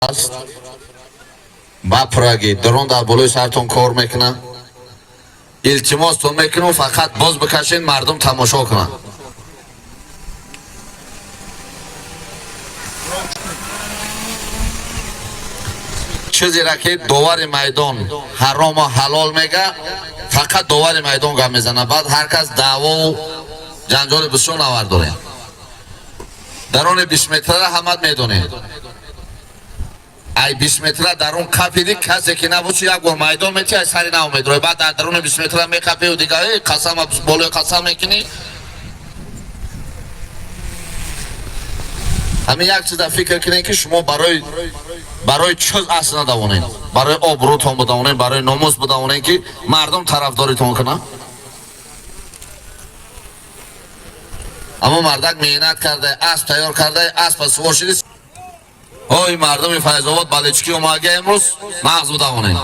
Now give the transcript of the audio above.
Аст ба пурагӣ дрон дар болои сартон кор мекунад. Илтимостон мекунам, фақат боз бикашен, мардум тамошо кунанд. Чизеро ки довари майдон ҳарому ҳалол мега, фақат довари майдон гап мезанад. Баъд ҳар кас даъвову ҷанҷоли бисёр навар дорем. Дарони 20 метрара ҳамат медонем. Ай 20 метра дарун қапиди, касе ки набоши, як бор майдон мети, ай сари нав медрои. Баъд дар даруни 20 метра меқапиу дига қасам болои қасам мекунӣ. Ҳамин як чиза фикр кунед, ки шумо барои чиз асл надавонед, барои обрӯтон будавонед, барои номус будавонед, ки мардум тарафдоритон кунад. Аммо мардак меҳнат карда, асп тайёр карда, аспа сувор шиди. Ой, мардуми Файзобод, балечки омага, имрӯз мағз будавонед.